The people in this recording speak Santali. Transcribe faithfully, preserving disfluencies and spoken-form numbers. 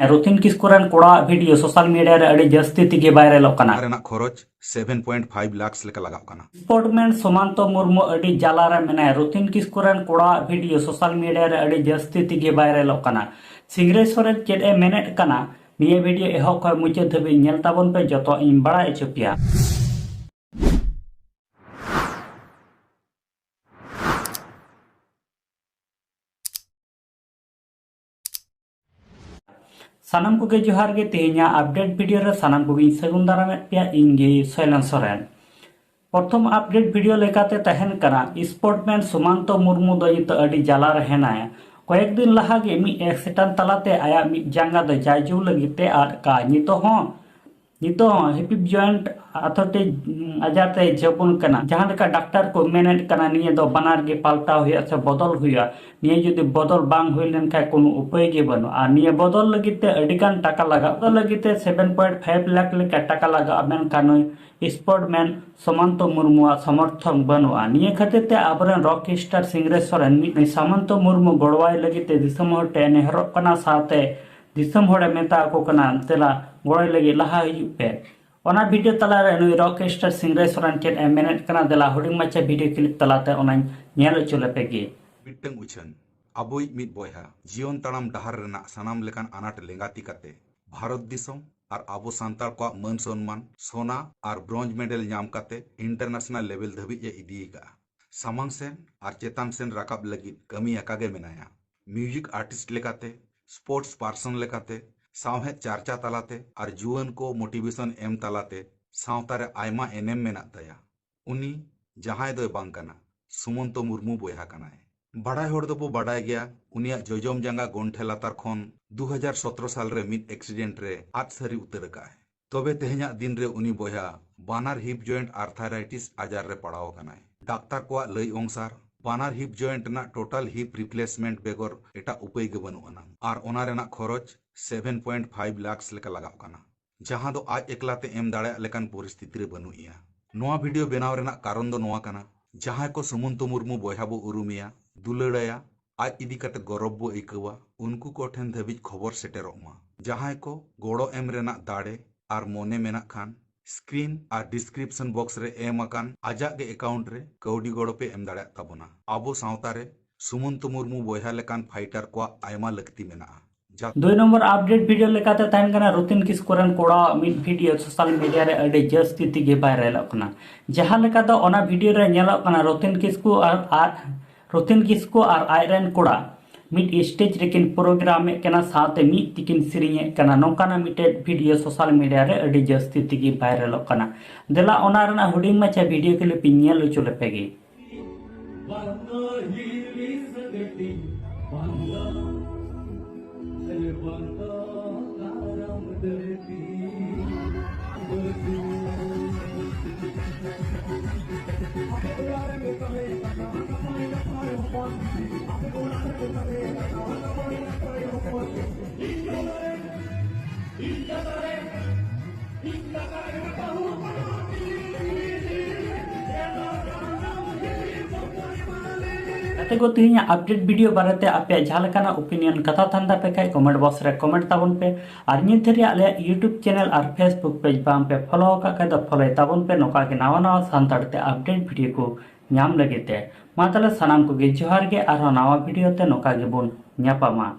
ᱨᱚᱛᱷᱤᱱ ᱠᱤᱥᱠᱩ ᱨᱮᱱ ᱠᱚᱲᱟᱣᱟᱜ ᱵᱷᱤᱰᱤᱭᱳ ᱥᱳᱥᱟᱞ ᱢᱤᱰᱤᱭᱟ ᱨᱮ ᱟᱹᱰᱤ ᱡᱟᱹᱥᱛᱤ ᱛᱮᱜᱮ ᱵᱷᱟᱭᱨᱟᱞᱚᱜ ᱠᱟᱱᱟ᱾ ᱨᱮᱱᱟᱜ ᱠᱷᱚᱨᱚᱪ seven point five lakhs ᱞᱮᱠᱟ ᱞᱟᱜᱟᱣ ᱠᱟᱱᱟ᱾ ᱥᱯᱳᱨᱴᱢᱮᱱ ᱥᱩᱢᱟᱱᱛᱚ ᱢᱩᱨᱢᱩ ᱟᱹᱰᱤ ᱡᱟᱞᱟ ᱨᱮ ᱢᱮᱱᱟᱭᱟ᱾ ᱨᱚᱛᱷᱤᱱ ᱠᱤᱥᱠᱩ ᱨᱮᱱ ᱠᱚᱲᱟᱣᱟᱜ ᱵᱷᱤᱰᱤᱭᱳ ᱥᱳᱥᱟᱞ ᱢᱤᱰᱤᱭᱟ ᱨᱮ ᱟᱹᱰᱤ ᱡᱟᱹᱥᱛᱤ ᱛᱮᱜᱮ ᱵᱷᱟᱭᱨᱟᱞᱚᱜ ᱠᱟᱱᱟ᱾ ᱥᱤᱝᱨᱟᱹᱭ ᱥᱚᱨᱮᱱ ᱪᱮᱫ ᱮ ᱢᱮᱱᱮᱫ ᱠᱟᱱᱟ, ᱱᱤᱭᱟᱹ ᱵᱷᱤᱰᱤᱭᱳ ᱮᱦᱚᱵ ᱠᱷᱚᱱ ᱢᱩᱪᱟᱹᱫ ᱫᱷᱟᱹᱵᱤᱡ ᱧᱮᱞ ᱛᱟᱵᱚᱱ ᱯᱮ, ᱡᱚᱛᱚ ᱤᱧ ᱵᱟᱲᱟᱭ ᱦᱚᱪᱚ ᱯᱮᱭᱟ᱾ ᱥᱟᱱᱟᱢ ᱠᱚᱜᱮ ᱡᱚᱦᱟᱨ ᱜᱮ᱾ ᱛᱮᱦᱮᱧᱟᱜ ᱟᱯᱰᱮᱴ ᱵᱷᱤᱰᱤᱭᱳ ᱨᱮ ᱥᱟᱱᱟᱢ ᱠᱚᱜᱮᱧ ᱥᱟᱹᱜᱩᱱ ᱫᱟᱨᱟᱢᱮᱫ ᱯᱮᱭᱟ᱾ ᱤᱧ ᱜᱮ ᱥᱚᱭᱞᱚᱱ ᱥᱚᱨᱮᱱ᱾ ᱯᱨᱚᱛᱷᱚᱢ ᱟᱯᱰᱮᱴ ᱵᱷᱤᱰᱤᱭᱳ ᱞᱮᱠᱟᱛᱮ ᱛᱟᱦᱮᱱ ᱠᱟᱱᱟ, ᱥᱯᱳᱨᱴᱢᱮᱱ ᱥᱩᱢᱟᱱᱛᱚ ᱢᱩᱨᱢᱩ ᱫᱚ ᱱᱤᱛᱚᱜ ᱟᱹᱰᱤ ᱡᱟᱞᱟ ᱨᱮ ᱦᱮᱱᱟᱭᱟ᱾ ᱠᱚᱭᱮᱠ ᱫᱤᱱ ᱞᱟᱦᱟ ᱜᱮ ᱢᱤᱫ ᱮᱠᱥᱤᱰᱮᱱᱴ ᱛᱟᱞᱟᱛᱮ ᱟᱭᱟᱜ ᱢᱤᱫ ᱡᱟᱸᱜᱟ ᱫᱚ ᱡᱟᱭᱡᱩᱜᱽ ᱞᱟᱹᱜᱤᱫ ᱛᱮ ᱟᱫ ᱠᱟᱜᱼᱟ᱾ ᱱᱤᱛᱚᱜ ᱦᱚᱸ ᱱᱤᱛᱚᱜ ᱦᱚᱸ ᱦᱤᱯ ᱡᱚᱭᱮᱱᱴ ᱟᱛᱷᱚᱨᱴᱤ ᱟᱡᱟᱨ ᱛᱮ ᱡᱟᱹᱵᱩᱱ ᱠᱟᱱᱟ᱾ ᱡᱟᱦᱟᱸ ᱞᱮᱠᱟ ᱰᱟᱠᱛᱟᱨ ᱠᱚ ᱢᱮᱱᱮᱫ ᱠᱟᱱᱟ, ᱱᱤᱭᱟᱹ ᱫᱚ ᱵᱟᱱᱟᱨ ᱜᱮ ᱯᱟᱞᱴᱟᱣ ᱦᱩᱭᱩᱜᱼᱟ ᱥᱮ ᱵᱚᱫᱚᱞ ᱦᱩᱭᱩᱜᱼᱟ᱾ ᱱᱤᱭᱟᱹ ᱡᱩᱫᱤ ᱵᱚᱫᱚᱞ ᱵᱟᱝ ᱦᱩᱭ ᱞᱮᱱᱠᱷᱟᱱ ᱠᱳᱱᱳ ᱩᱯᱟᱹᱭ ᱜᱮ ᱵᱟᱹᱱᱩᱜᱼᱟ᱾ ᱟᱨ ᱱᱤᱭᱟᱹ ᱵᱚᱫᱚᱞ ᱞᱟᱹᱜᱤᱫ ᱛᱮ ᱟᱹᱰᱤ ᱜᱟᱱ ᱴᱟᱠᱟ ᱞᱟᱜᱟᱜᱼᱟ᱾ ᱵᱚᱫᱚᱞ ᱞᱟᱹᱜᱤᱫ ᱛᱮ seven point five ᱞᱟᱠᱷ ᱞᱮᱠᱟ ᱴᱟᱠᱟ ᱞᱟᱜᱟᱜᱼᱟ, ᱢᱮᱱᱠᱷᱟᱱ ᱱᱩᱭ ᱥᱯᱳᱨᱴᱢᱮᱱ ᱥᱩᱢᱟᱱᱛᱚ ᱢᱩᱨᱢᱩᱣᱟᱜ ᱥᱚᱢᱚᱨᱛᱷᱚᱱ ᱵᱟᱹᱱᱩᱜᱼᱟ᱾ ᱱᱤᱭᱟᱹ ᱠᱷᱟᱹᱛᱤᱨ ᱛᱮ ᱟᱵᱚᱨᱮᱱ ᱨᱚᱠ ᱥᱴᱟᱨ ᱥᱤᱝᱨᱟᱹᱭ ᱥᱚᱨᱮᱱ ᱢᱤᱫ ᱥᱩᱢᱟᱱᱛᱚ ᱢᱩᱨᱢᱩ ᱜᱚᱲᱚᱣᱟᱭ ᱞᱟᱹᱜᱤᱫ ᱛᱮ ᱫᱤᱥᱚᱢ ᱦᱚᱲ ᱴᱷᱮᱱ ᱱᱮᱦᱚᱨᱚᱜ ᱠᱟᱱᱟ, ᱥᱟᱶᱛᱮ ᱫᱤᱥᱚᱢ ᱦᱚᱲᱮ ᱢᱮᱛᱟ ᱟᱠᱚ ᱠᱟᱱᱟ, ᱫᱮᱞᱟ ᱜᱚᱲᱚᱭ ᱞᱟᱹᱜᱤᱫ ᱞᱟᱦᱟ ᱦᱤᱡᱩᱜ ᱯᱮ᱾ ᱚᱱᱟ ᱵᱷᱤᱰᱤᱭᱳ ᱛᱟᱞᱟᱨᱮ ᱱᱩᱭ ᱨᱚᱠ ᱥᱴᱟᱨ ᱥᱤᱝᱨᱟᱹᱭ ᱥᱚᱨᱮᱱ ᱪᱮᱫ ᱮ ᱢᱮᱱᱮᱫ ᱠᱟᱱᱟ, ᱫᱮᱞᱟ ᱦᱩᱰᱤᱧ ᱢᱟᱪᱷᱟ ᱵᱷᱤᱰᱤᱭᱳ ᱠᱞᱤᱯ ᱛᱟᱞᱟᱛᱮ ᱚᱱᱟᱧ ᱧᱮᱞ ᱦᱚᱪᱚ ᱞᱮᱯᱮ ᱜᱮ᱾ ᱢᱤᱫᱴᱟᱝ ᱩᱪᱷᱟᱹᱱ᱾ ᱟᱵᱚᱭᱤᱡ ᱢᱤᱫ ᱵᱚᱭᱦᱟ ᱡᱤᱭᱚᱱ ᱛᱟᱲᱟᱢ ᱰᱟᱦᱟᱨ ᱨᱮᱱᱟᱜ ᱥᱟᱱᱟᱢ ᱞᱮᱠᱟᱱ ᱟᱱᱟᱴ ᱞᱮᱸᱜᱟ ᱛᱤ ᱠᱟᱛᱮ ᱵᱷᱟᱨᱚᱛ ᱫᱤᱥᱚᱢ ᱟᱨ ᱟᱵᱚ ᱥᱟᱱᱛᱟᱲ ᱠᱚᱣᱟᱜ ᱢᱟᱹᱱ ᱥᱚᱱᱢᱟᱱ ᱥᱳᱱᱟ ᱟᱨ ᱵᱨᱚᱸᱡᱽ ᱢᱮᱰᱮᱞ ᱧᱟᱢ ᱠᱟᱛᱮ ᱤᱱᱴᱟᱨᱱᱮᱥᱱᱟᱞ ᱞᱮᱵᱮᱞ ᱫᱷᱟᱹᱵᱤᱡ ᱮ ᱤᱫᱤ ᱟᱠᱟᱫᱼᱟ᱾ ᱥᱟᱢᱟᱝ ᱥᱮᱱ ᱟᱨ ᱪᱮᱛᱟᱱ ᱥᱮᱱ ᱨᱟᱠᱟᱵ ᱞᱟᱹᱜᱤᱫ ᱠᱟᱹᱢᱤ ᱟᱠᱟ ᱜᱮ ᱢᱮᱱᱟᱭᱟ᱾ ᱢᱤᱣᱡᱤᱠ ᱟᱨᱴᱤᱥᱴ ᱞᱮᱠᱟᱛᱮ, ᱥᱯᱳᱨᱴᱥ ᱯᱟᱨᱥᱚᱱ ᱞᱮᱠᱟᱛᱮ, ᱥᱟᱶᱦᱮᱫ ᱪᱟᱨᱪᱟ ᱛᱟᱞᱟᱛᱮ ᱟᱨ ᱡᱩᱣᱟᱹᱱ ᱠᱚ ᱢᱳᱴᱤᱵᱷᱮᱥᱚᱱ ᱮᱢ ᱛᱟᱞᱟᱛᱮ ᱥᱟᱶᱛᱟ ᱨᱮ ᱟᱭᱢᱟ ᱮᱱᱮᱢ ᱢᱮᱱᱟᱜ ᱛᱟᱭᱟ᱾ ᱩᱱᱤ ᱡᱟᱦᱟᱸᱭ ᱫᱚᱭ ᱵᱟᱝ ᱠᱟᱱᱟ, ᱥᱩᱢᱚᱱᱛᱚ ᱢᱩᱨᱢᱩ ᱵᱚᱭᱦᱟ ᱠᱟᱱᱟᱭ᱾ ᱵᱟᱲᱟᱭ ᱦᱚᱲ ᱫᱚᱵᱚ ᱵᱟᱰᱟᱭ ᱜᱮᱭᱟ, ᱩᱱᱤᱭᱟᱜ ᱡᱚᱡᱚᱢ ᱡᱟᱸᱜᱟ ᱜᱚᱱᱴᱷᱮ ᱞᱟᱛᱟᱨ ᱠᱷᱚᱱ ᱫᱩ ᱦᱟᱡᱟᱨ ᱥᱚᱛᱨᱚ ᱥᱟᱞ ᱨᱮ ᱢᱤᱫ ᱮᱠᱥᱤᱰᱮᱱᱴ ᱨᱮ ᱟᱫ ᱥᱟᱹᱨᱤ ᱩᱛᱟᱹᱨ ᱟᱠᱟᱫᱼᱟᱭ᱾ ᱛᱚᱵᱮ ᱛᱮᱦᱮᱧᱟᱜ ᱫᱤᱱ ᱨᱮ ᱩᱱᱤ ᱵᱚᱭᱦᱟ ᱵᱟᱱᱟᱨ ᱦᱤᱯ ᱡᱚᱭᱮᱱᱴ ᱟᱨᱛᱷᱟᱭᱨᱟᱭᱴᱤᱥ ᱟᱡᱟᱨ ᱨᱮ ᱯᱟᱲᱟᱣ ᱟᱠᱟᱱᱟᱭ᱾ ᱰᱟᱠᱛᱟᱨ ᱠᱚᱣᱟᱜ ᱞᱟᱹᱭ ᱚᱝᱥᱟᱨ ᱵᱟᱱᱟᱨ ᱦᱤᱯ ᱡᱚᱭᱮᱱᱴ ᱨᱮᱱᱟᱜ ᱴᱳᱴᱟᱞ ᱦᱤᱯ ᱨᱤᱯᱞᱮᱥᱢᱮᱱᱴ ᱵᱮᱜᱚᱨ ᱮᱴᱟᱜ ᱩᱯᱟᱹᱭ ᱜᱮ ᱵᱟᱹᱱᱩᱜ ᱟᱱᱟᱝ, ᱟᱨ ᱚᱱᱟ ᱨᱮᱱᱟᱜ ᱠᱷᱚᱨᱚᱪ seven point five lakhs ᱞᱮᱠᱟ ᱞᱟᱜᱟᱜ ᱠᱟᱱᱟ, ᱡᱟᱦᱟᱸ ᱫᱚ ᱟᱡ ᱮᱠᱞᱟ ᱛᱮ ᱮᱢ ᱫᱟᱲᱮᱭᱟᱜ ᱞᱮᱠᱟᱱ ᱯᱚᱨᱤᱥᱛᱷᱤᱛᱤ ᱨᱮ ᱵᱟᱹᱱᱩᱜ ᱮᱭᱟ᱾ ᱱᱚᱣᱟ ᱵᱷᱤᱰᱤᱭᱳ ᱵᱮᱱᱟᱣ ᱨᱮᱱᱟᱜ ᱠᱟᱨᱚᱱ ᱫᱚ ᱱᱚᱣᱟ ᱠᱟᱱᱟ, ᱡᱟᱦᱟᱸᱭ ᱠᱚ ᱥᱩᱢᱚᱱᱛᱚ ᱢᱩᱨᱢᱩ ᱵᱚᱭᱦᱟ ᱵᱚ ᱩᱨᱩᱢᱮᱭᱟ, ᱫᱩᱞᱟᱹᱲᱟᱭᱟ, ᱟᱡ ᱤᱫᱤ ᱠᱟᱛᱮ ᱜᱚᱨᱚᱵ ᱵᱚ ᱟᱹᱭᱠᱟᱹᱣᱟ, ᱩᱱᱠᱩ ᱠᱚ ᱴᱷᱮᱱ ᱫᱷᱟᱹᱵᱤᱡ ᱠᱷᱚᱵᱚᱨ ᱥᱮᱴᱮᱨᱚᱜ ᱢᱟ᱾ ᱡᱟᱦᱟᱸᱭ ᱠᱚ ᱜᱚᱲᱚ ᱮᱢ ᱨᱮᱱᱟᱜ ᱫᱟᱲᱮ ᱟᱨ ᱢᱚᱱᱮ ᱢᱮᱱᱟᱜ ᱠᱷᱟᱱ, screen ᱟᱨ description box ᱨᱮ ᱮᱢ ᱟᱠᱟᱱ ᱟᱡᱟᱜ ᱜᱮ account ᱨᱮ ᱠᱟᱹᱣᱰᱤ ᱜᱚᱲᱚ ᱯᱮ ᱮᱢ ᱫᱟᱲᱮᱭᱟᱜ ᱛᱟᱵᱚᱱᱟ᱾ ᱟᱵᱚ ᱥᱟᱶᱛᱟ ᱨᱮ ᱥᱩᱢᱚᱱᱛᱚ ᱢᱩᱨᱢᱩ ᱵᱚᱭᱦᱟ ᱞᱮᱠᱟᱱ fighter ᱠᱚᱣᱟᱜ ᱟᱭᱢᱟ ᱞᱟᱹᱠᱛᱤ ᱢᱮᱱᱟᱜᱼᱟ᱾ ᱡᱟ- ᱫᱩᱭ ᱱᱚᱢᱵᱚᱨ update video ᱞᱮᱠᱟᱛᱮ ᱛᱟᱦᱮᱱ ᱠᱟᱱᱟ ᱨᱚᱛᱤᱱ ᱠᱤᱥᱠᱩ ᱨᱮᱱ ᱠᱚᱲᱟᱣᱟᱜ ᱢᱤᱫ video social media ᱨᱮ ᱟᱹᱰᱤ ᱡᱟᱹᱥᱛᱤ ᱛᱮᱜᱮ viralᱚᱜ ᱠᱟᱱᱟ᱾ ᱡᱟᱦᱟᱸ ᱞᱮᱠᱟ ᱫᱚ ᱚᱱᱟ video ᱨᱮ ᱧᱮᱞᱚᱜ ᱠᱟᱱᱟ ᱨᱚᱛᱤᱱ ᱠᱤᱥᱠᱩ ᱟᱨ, ᱟᱨ ᱨᱚᱛᱤᱱ ᱠᱤᱥᱠᱩ ᱟᱨ ᱟᱡ ᱨᱮᱱ ᱠᱚᱲᱟ ᱢᱤᱫ stage ᱨᱮᱠᱤᱱ programᱮᱫ ᱠᱟᱱᱟ, ᱥᱟᱶᱛᱮ ᱢᱤᱫ ᱛᱮᱠᱤᱱ ᱥᱮᱨᱮᱧᱮᱫ ᱠᱟᱱᱟ᱾ ᱱᱚᱝᱠᱟᱱᱟᱜ ᱢᱤᱫᱴᱮᱡ video social media ᱨᱮ ᱟᱹᱰᱤ ᱡᱟᱹᱥᱛᱤ ᱛᱮᱜᱮ viralᱚᱜ ᱠᱟᱱᱟ᱾ ᱫᱮᱞᱟ ᱚᱱᱟ ᱨᱮᱱᱟᱜ ᱦᱩᱰᱤᱧ ᱢᱟᱪᱷᱟ video clip ᱤᱧ ᱧᱮᱞ ᱦᱚᱪᱚ ᱞᱮᱯᱮ ᱜᱮ᱾ ᱜᱟᱛᱮ ᱠᱚ, ᱛᱮᱦᱮᱧᱟᱜ update video ᱵᱟᱨᱮᱛᱮ ᱟᱯᱮᱭᱟᱜ ᱡᱟᱦᱟᱸ ᱞᱮᱠᱟᱱᱟᱜ opinion ᱠᱟᱛᱷᱟ ᱛᱟᱦᱮᱱ ᱛᱟᱯᱮ ᱠᱷᱟᱡ comment box ᱨᱮ comment ᱛᱟᱵᱚᱱ ᱯᱮ᱾ ᱟᱨ ᱱᱤᱛ ᱫᱷᱟᱹᱨᱤᱡ ᱟᱞᱮᱭᱟᱜ YouTube channel ᱟᱨ Facebook page ᱵᱟᱝ ᱯᱮ follow ᱟᱠᱟᱫ ᱠᱷᱟᱡ ᱫᱚ follow ᱛᱟᱵᱚᱱ ᱯᱮ, ᱱᱚᱝᱠᱟ ᱜᱮ ᱱᱟᱣᱟ ᱱᱟᱣᱟ ᱥᱟᱱᱛᱟᱲ ᱛᱮ update video ᱠᱚ ᱧᱟᱢ ᱞᱟᱹᱜᱤᱫ ᱛᱮ᱾ ᱢᱟ ᱛᱟᱦᱞᱮ ᱥᱟᱱᱟᱢ ᱠᱚᱜᱮ ᱡᱚᱦᱟᱨ ᱜᱮ, ᱟᱨᱦᱚᱸ ᱱᱟᱣᱟ video ᱛᱮ ᱱᱚᱝᱠᱟ ᱜᱮᱵᱚᱱ ᱧᱟᱯᱟᱢᱟ᱾